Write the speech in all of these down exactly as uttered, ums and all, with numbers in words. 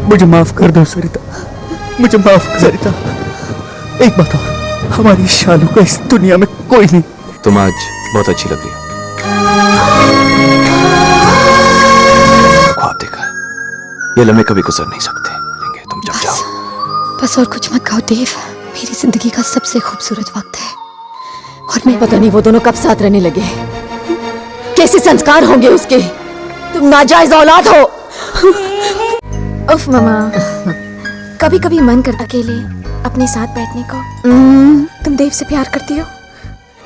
मुझे माफ कर दो सरिता, मुझे माफ कर सरिता। एक बात और, हमारी शालू का इस दुनिया में कोई नहीं। तुम आज बहुत अच्छी लग रही हो। ख्वाब देखा है, ये लम्हे कभी गुजर नहीं सकते। तुम जब जाओ। बस और कुछ मत कहो देव, मेरी जिंदगी का सबसे खूबसूरत वक्त है। और मैं पता नहीं वो दोनों कब साथ रहने लगे। कैसे संस्कार होंगे उसके? तुम नाजायज औलाद हो। उफ ममा, कभी कभी मन करता अकेले अपने साथ बैठने को। तुम देव से प्यार करती हो?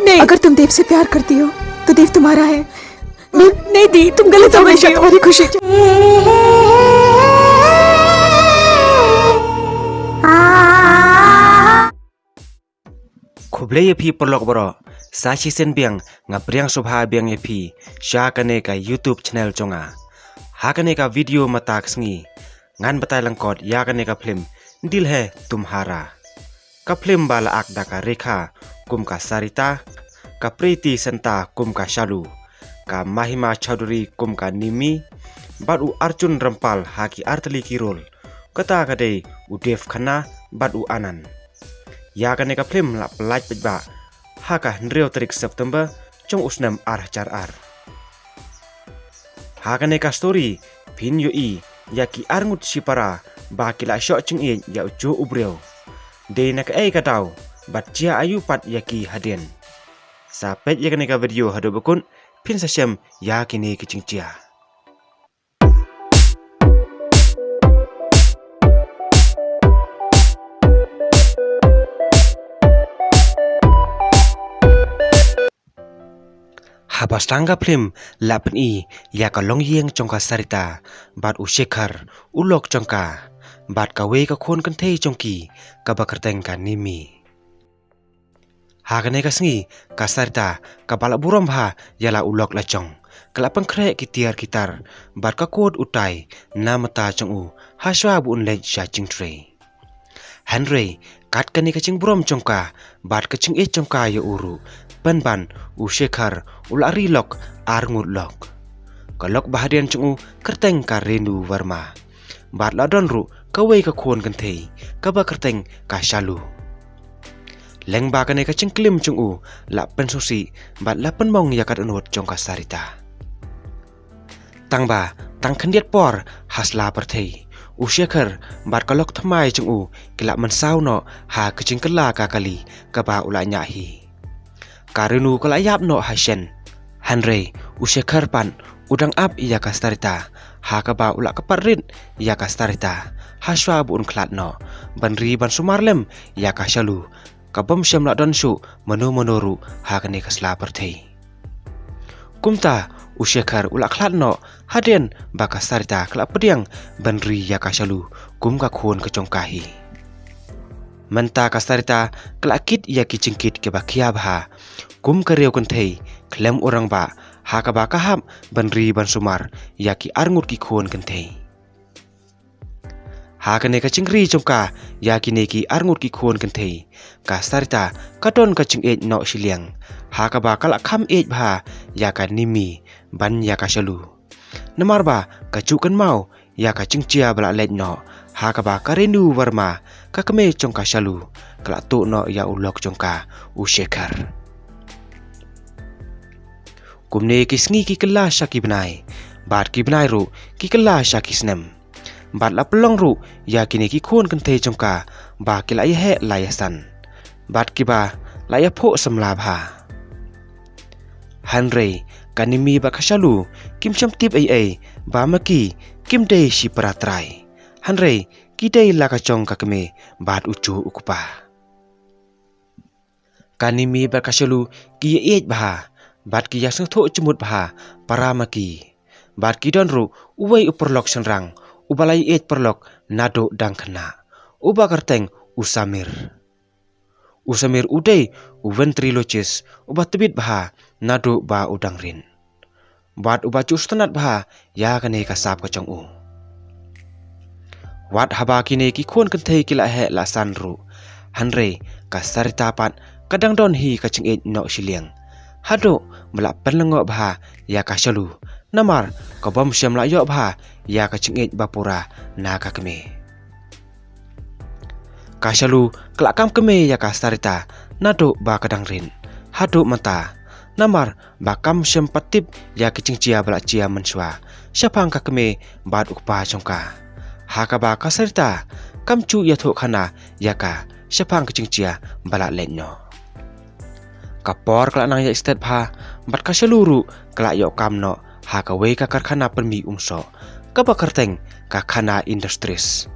नहीं। अगर तुम देव से प्यार करती हो तो देव तुम्हारा है। नहीं दी, तुम गलत समझ रही हो। तुम्हारी खुशी। Khublei ïa phi paralok baroh, sa shisien biang nga pdiang sngewbha biang ïa phi sha kane ka YouTube channel jong nga. Ha kane ka video mynta ka sngi ngan batai lyngkot ïa kane ka phlim Dil Hai Tumhara. Ka phlim ba la act da ka Rekha kum ka Sarita, ka Preity Zinta kum ka Shalu, ka Mahima Chaudhary kum ka Nimmi, bad u Arjun Rampal ha ki artylli ki role. Kata ka dei u Dev Khanna bad u Anand. Ïa kane ka phlim la pyllait paidbah ha ka hynriew tarik September jong u snem ar hajar ar. Ha kane ka story phin ïohi ïa ki arngut shipara ba ki la shoh jingïeit ïa u juh u briew. Dei na kaei ka daw bad jia aïu pat ïa ki hadien. Sa peit ïa kane ka video haduh ba kut phin sa shem ïa kine ki jingjia. Haba sdang ka phlim la pyni ïa ka longïing jong ka Sarita bad u Shekhar u lok jong ka bad kawei ka khun kynthei jong ki kaba kyrteng ka Nimmi. Ha kane ka sngi ka Sarita kaba la burom bha ïa la u lok la jong ka la pynkhreh ki tiar ki tar bad ka kut u tai na mynta jong u ha shuwa ba un leit sha jingtrei. Hynrei kat kane ka jingburom jong ka bad ka jingïeit jong ka ïa u ruh, pynban u Shekhar u la ri lok ar ngut lok. Ka lok ba hadien jong u kyrteng ka Renu Verma. Bad la don ruh kawei ka khun kynthei kaba kyrteng ka Shalu. Lyngba kane ka jingklim jong u la pynsngewsih bad la pynmong ïa ka dohnud jong ka Sarita. Tang ba tang khyndiat por ha sla pyrthei, u Shekhar bad ka lok thymmai jong u ki la mynsaw noh ha ka jingkylla ka kali kaba u la ñiah hi. Ka Renu ka la ïap noh ha shen. Hynrei u Shekhar pat u dang ap ïa ka Sarita ha kaba u la kyrpad rit ïa ka Sarita ha shuwa ba un khlad noh ban ri ban sumar lem ïa ka Shalu, ka bym shym la don shuh mano mano ruh ha kane ka sla pyrthei. Kumta u Shekhar u la khlad noh hadien ba ka Sarita ka la pdiang ban ri ïa ka Shalu kum ka khun ka jong ka hi. Mynta ka Sarita ka la kit ïa ki jingkit kiba khia bha kum ka riew kynthei khlem u rangbah ha kaba ka hap ban ri ban sumar ïa ki arngut ki khun kynthei. Ha kane ka jingri jong ka ïa kine ki arngut ki khun kynthei, ka Sarita ka don ka jingïeit noh shiliang ha kaba ka la kham ïeit bha ïa ka Nimmi ban ïa ka Shalu. Namar ba ka ju kynmaw ïa ka jingjia ba la leit noh ha kaba ka Renu Verma ka kmie jong ka Shalu ka la tuh noh ïa u lok jong ka u Shekhar. Kumne ki sngi ki kylla sha ki bnai bad ki bnai ruh ki kylla sha ki snem. Bad la pynlong ruh ïa kine ki khun kynthei jong ka ba ki la ïaheh la ïasan bad kiba la ïaphuh samla bha. Hynrei ka Nimmi bad ka Shalu kim shym tip ei ei ba ma ki kim dei shipara trai. Hynrei ki dei la ka jong ka kmie bad u juh u kpa. Ka Nimmi bad ka Shalu ki ïeit bha bad ki ïasngewthuh jingmut bha para ma ki. Bad ki don ruh uwei u paralok shynrang uba la ïeit paralok naduh dang khynnah, uba kyrteng u Samir. U Samir u dei u ventriloquist uba tbit bha naduh ba u dang rit. Bad uba ju sngewtynnat bha ïa kane ka sap ka jong u. Wat haba kine ki khun kynthei ki la heh la san ruh, hynrei ka Sarita pat ka dang don hi ka jingïeit noh shiliang. Haduh ba la pynlyngngoh bha ïa ka Shalu, namar ka bym shym la ïoh bha ïa ka jingïeit ba pura na ka kmie. Ka Shalu ka la kam kmie ïa ka Sarita naduh ba ka dang rit haduh mynta, namar ba kam shym pat tip ïa ki jingjia ba la jia mynshuwa shaphang ka kmie bad u kpa jong ka. Ha kaba ka Sarita kam ju ïathuh khana ïa ka shaphang ki jingjia ba la leit noh. Ka por ka la nang ïaid stet bha, bad ka Shalu ruh ka la ïoh kam noh ha kawei ka karkhana pynmih umsoh, kaba kyrteng ka Khanna Industries,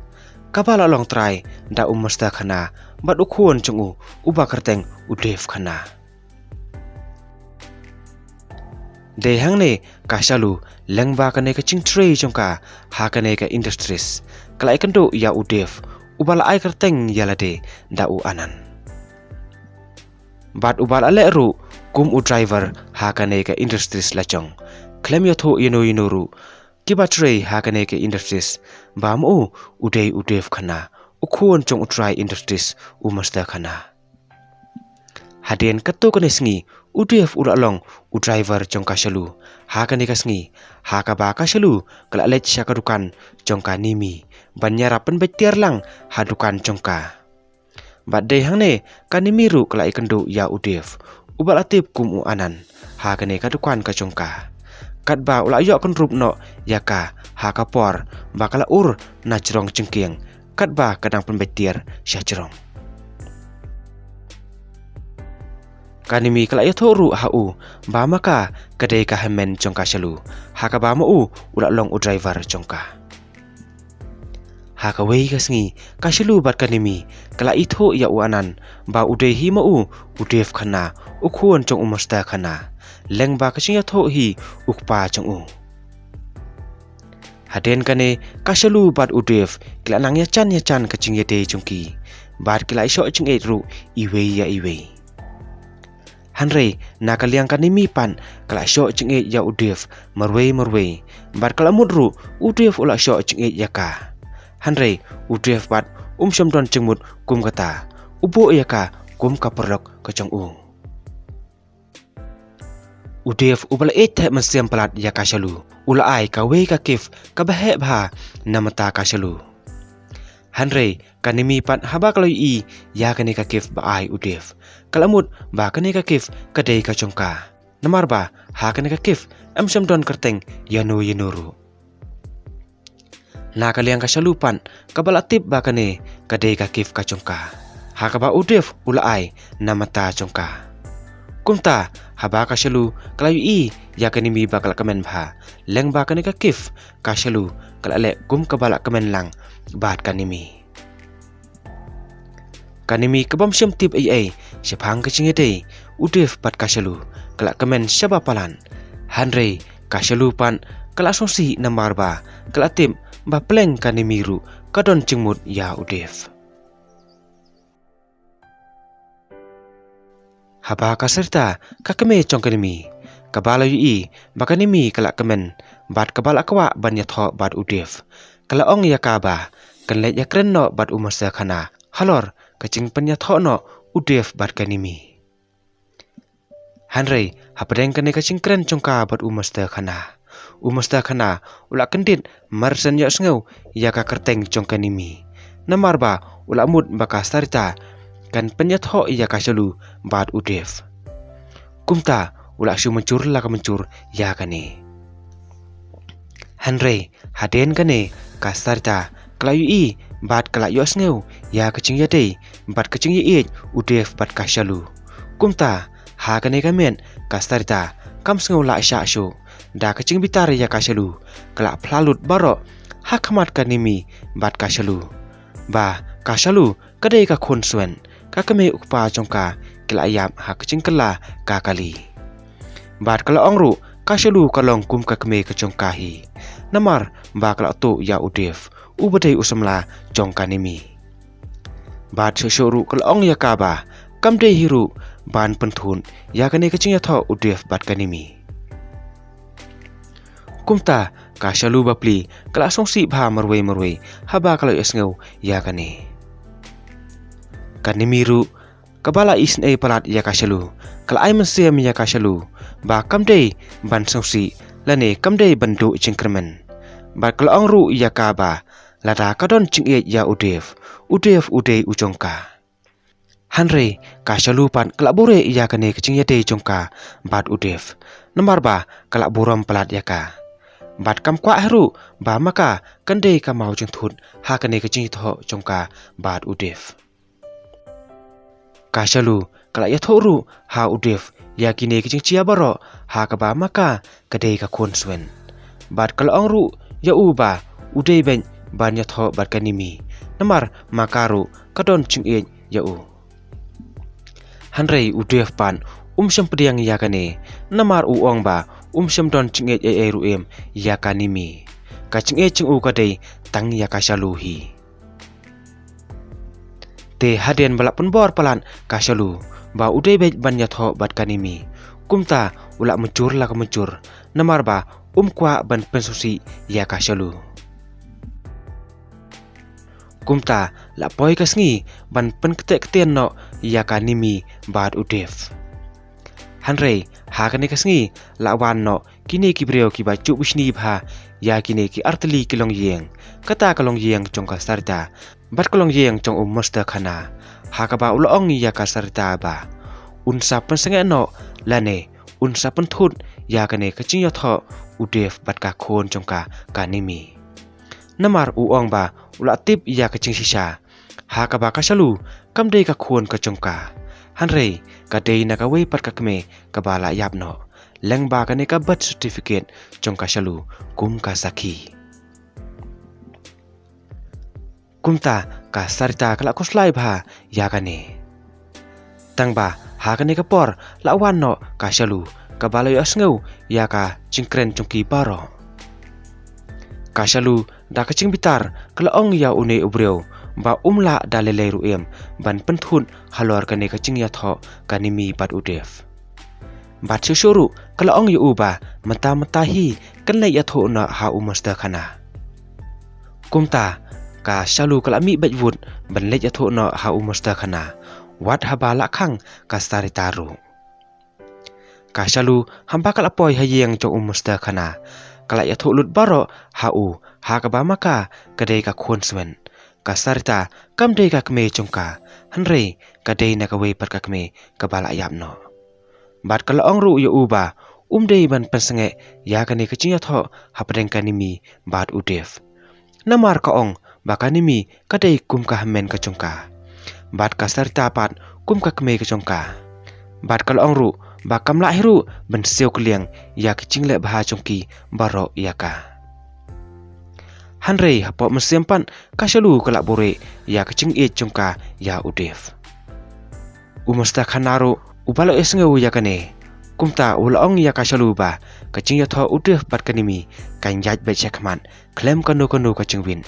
kaba la long trai da u Mister Khanna bad u khun jong u, uba kyrteng u Dev Khanna. Dei hangne ka Shalu, lyngba kane ka jingtrei jong ka ha kane ka industries, ka la ïakynduh ïa u Dev, uba la ai kyrteng ïa lade da u Anand. Bad uba la leh ruh kum u driver ha kane ka industries la jong. Khlem ïathuh ïano ïano ruh kiba trei ha kane ka industries ba ma u u dei u Dev Khanna, u khun jong u trai industries u Mister Khanna. Hadien katto katne sngi u Dev u la long u driver jong ka Shalu ha kane ka sngi, ha kaba ka Shalu ka la leit sha ka dukan jong ka Nimi ban ïarap pynbeit tiar lang ha dukan jong ka. Bad dei hangne ka Nimi ruh ka la ïakynduh ïa u Dev, uba la tip kum u Anand, ha kane ka dukan ka jong ka. Katba u la ïoh kynrup noh ïa ka ha ka por ba ka la ur na jrong jingkieng, katba ka dang pynbeit tiar sha jrong. Ka Nimi ka la ïathuh ruh ha u ba ma ka ka dei ka hynmen jong ka Shalu, ha kaba ma u u la long u driver jong ka. Ha kawei ka sngi ka Shalu bad ka Nimi ka la ithuh ïa u Anand ba u dei hi ma u u Dev Khanna, u khun jong u Mister Khanna, lyngba ka jingïathuh hi u kpa jong u. Hadien kane ka Shalu bad u Dev ki la nang ïajan ïajan ka jingïadei jong ki, bad ki la ïashoh jingïeit ruh iwei ïa iwei. Hynrei na ka liang ka Nimi pat ka la shoh jingïeit ïa u Dev marwei marwei, bad ka la mut ruh u Dev u la shoh jingïeit ïa ka. Hynrei u Dev pat um shym don jingmut kum kata, u buh ïa ka kum ka paralok ka jong u. U Dev uba la ïeit thep mynsiem palat ïa ka Shalu, u la ai kawei ka gift kaba heh bha na bynta ka Shalu. Hynrei ka Nimi pat haba ka la ïohi ïa kane ka gift ba ai u Dev, ka la mut ba kane ka gift ka dei ka jong ka, namar ba ha kane ka gift em shym don kyrteng ïano ïano ruh. Na ka liang ka Shalu pat kaba la tip ba kane ka dei ka gift ka jong ka, ha kaba u Dev u la ai na bynta jong ka. Kumta haba ka Shalu ka la ïohi ïa ka Nimi ba ka la kmen bha lyngba kane ka gift, ka Shalu ka la leh kum kaba la kmen lang bad ka Nimi. Ka Nimi kabym shym tip ei ei shaphang ka jingïadei u Dev bad ka Shalu, ka la kmen shaba palat. Hynrei ka Shalu pat ka la sngewsih namar ba ka la tip ba pleng ka Nimi ruh ka don jingmut ïa u Dev. Haba ka Sarita, ka kmie jong ka Nimi, kaba la ïohi ba ka Nimi ka la kmen bad kaba la kwah ban ïathoh bad u Dev, ka la ong ïa ka ba kan leit ïakren noh bad u Mister Khanna halor ka jingpynïathoh noh u Dev bad ka Nimi. Hynrei hapdeng kane ka jingkren jong ka bad u Mister Khanna, u Mister Khanna u la kyndit mar shen ïohsngew ïa ka kyrteng jong ka Nimi, namar ba u la mut ba ka Sarita kan pynïathoh ïa ka Shalu bad u Dev. Kumta u la shu mynjur la ka mynjur ïa kane. Hynrei hadien kane ka Sarita ka la ïohi bad ka la ïohsngew ïa ka jingïadei bad ka jingïaieit u Dev bad ka Shalu. Kumta ha kane ka miet ka Sarita kam sngew lah shah shuh da ka jingbitar ïa ka Shalu, ka la phla lut baroh ha khmat ka Nimi bad ka Shalu ba ka Shalu ka dei ka khun swet, ka kmie u kpa jong ka ki la ïap ha ka jingkylla ka kali. Bad ka la ong ruh ka Shalu ka long kum ka kmie ka jong ka hi, namar ba ka la tuh ïa u Dev uba dei u samla jong ka Nimi. Bad shuh shuh ruh ka la ong ïa ka ba kam dei hi ruh ban pynthut ïa kane ka jingïathoh u Dev bad ka Nimi. Kumta ka Shalu bapli ka la sngewsih bha marwei marwei haba ka la ïohsngew ïa kane. Ka Nimi ruh kaba la isynei palat ïa ka Shalu ka la ai mynsiem ïa ka Shalu ba kam dei ban sngewsih lane kam dei ban duh jingkyrmen. Bad ka la ong ruh ïa ka ba Lada ka don jingïeit ïa u Dev, u Dev u dei u jong ka. Hynrei ka Shalu pat ka la buhrieh ïa kane ka jingïadei jong ka bad u Dev, namar ba ka la burom palat ïa ka. Bad kam kwah hi ruh ba ma ka kan dei ka maw jingthut ha kane ka jingïathoh jong ka bad u Dev. Ka Shalu ka la ïathuh ruh ha u Dev ïa kine ki jingjia baroh, ha kaba ma ka ka dei ka khun swin. Bad ka la ong ruh ïa u ba u dei beit ban ïathoh bad ka Nimi, namar ma ka ruh ka don jingïeit ïa u. Hynrei u Dev pat um shym pdiang ïa kane, namar u ong ba um shym don jingïeit ei ei ruh em ïa ka Nimi. Ka jingïeit jong u ka dei tang ïa ka Shalu hi. Te hadien ba la pynbor palat ka Shalu ba u dei beit ban ïathoh bad ka Nimi, kumta u la mynjur la ka mynjur, namar ba um kwah ban pynsngewsih ïa ka Shalu. Kumta la poi ka sngi ban pynktieh ktien noh ïa ka Nimi bad u Dev. Hynrei ha kane ka sngi la wan noh kine ki briew kiba ju bishni bha ïa kine ki artylli ki longïing, kata ka longïing jong ka Sarita bad ka longïing jong u Mister Khanna, ha kaba u la ong ïa ka Sarita ba un sa pynsangeh noh lane un sa pynthut ïa kane ka jingïathoh u Dev bad ka khun jong ka, ka Nimi. Namar u ong ba u la tip ïa ka jingshisha, ha kaba ka Shalu kam dei ka khun ka jong ka, hynrei ka dei na kawei pat ka kmie kaba la ïap noh, lyngba kane ka birth certificate jong ka Shalu kum ka sakhi. Kumta ka Sarita ka la khuslai bha ïa kane. Tang ba ha kane ka por la wan noh ka Shalu kaba la ïohsngew ïa ka jingkren jong ki baroh. Ka Shalu da ka jingbitar ka la ong ïa une u briew ba um lah da lei lei ruh em ban pynthut halor kane ka jingïathoh ka Nimi bad u Dev. Bad shuh shuh ruh ka la ong ïa u ba mynta mynta hi kan leit ïathuh noh ha u Mister Khanna. Kumta ka Shalu ka la mih beit wut ban leit ïathuh noh ha u Mister Khanna, wat haba la khang ka Sarita ruh. Ka Shalu haba ka la poi ha ïing jong u Mister Khanna, ka la ïathuh lut baroh ha u, ha kaba ma ka ka dei ka khun swin. Ka Sarita kam dei ka kmie jong ka, hynrei ka dei na kawei pat ka kmie kaba la ïap noh. Bad ka la ong ruh ïa u ba um dei ban pynsangeh ïa kane ka jingïathoh hapdeng ka Nimi bad u Dev. Namar ka ong ba ka Nimi ka dei kum ka hynmen ka jong ka, bad ka Sarita pat kum ka kmie ka jong ka. Bad ka la ong ruh ba kam lah hi ruh ban siew kylliang ïa ki jingleh bha jong ki baroh ïa ka. Hynrei hapoh mynsiem pat ka Shalu ka la buhrieh ïa ka jingïeit jong ka ïa u Dev. U Mister Khanna ruh uba la ïohsngew ïa kane, kumta u la ong ïa ka Shalu ba ka jingïathoh u Dev bad ka Nimi kan ïaid beit shakhmat khlem kano kano ka jingwit,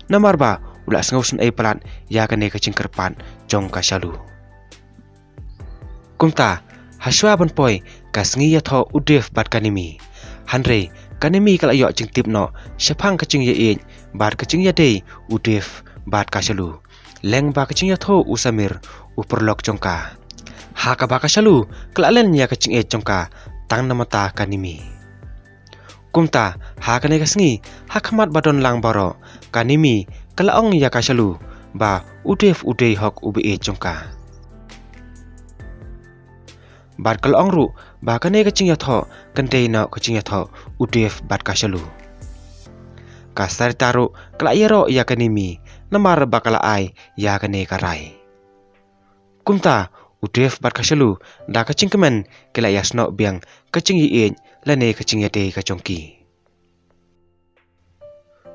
namar ba u la sngewsynei palat ïa kane ka jingkyrpad jong ka Shalu. Kumta hashwa ban poi ka sngi ïathoh u Dev bad ka Nimi, hynrei ka Nimi ka la ïoh jingtip noh shaphang ka jingïaieit bad ka jingïadei u Dev bad ka Shalu, lyngba ka jingïathuh u Samir, u paralok jong ka. Ha kaba ka Shalu ka la len ïa ka jingïeit jong ka tang na bynta ka Nimi. Kumta ha kane ka sngi, ha khmat ba don lang baroh, ka Nimi ka la ong ïa ka Shalu ba u Dev u dei hok u baieit jong ka. Bad ka la ong ruh ba kane ka jingïathoh kan dei noh ka jingïathoh u Dev bad ka Shalu. Ka Sarita ruh ka la ïaroh ïa ka Nimi namar ba ka la ai ïa kane ka rai. Kumta u Dev bad ka Shalu da ka jingkmen ki la ïasnoh biang ka jingïaieit lane ka jingïadei ka jong ki.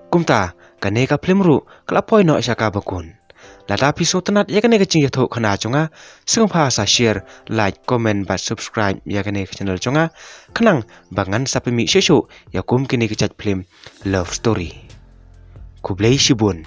Kumta kane ka phlim ruh ka la poi noh sha kaba kut. Lada phi sngewtynnat ïa kane ka jingïathuhkhana jong nga, sngewbha sa share, like, comment bad subscribe ïa kane ka channel jong nga, khnang ba ngan sa pynmih shuh shuh ïa kum kine ki jait phlim love story. Khublei shibun.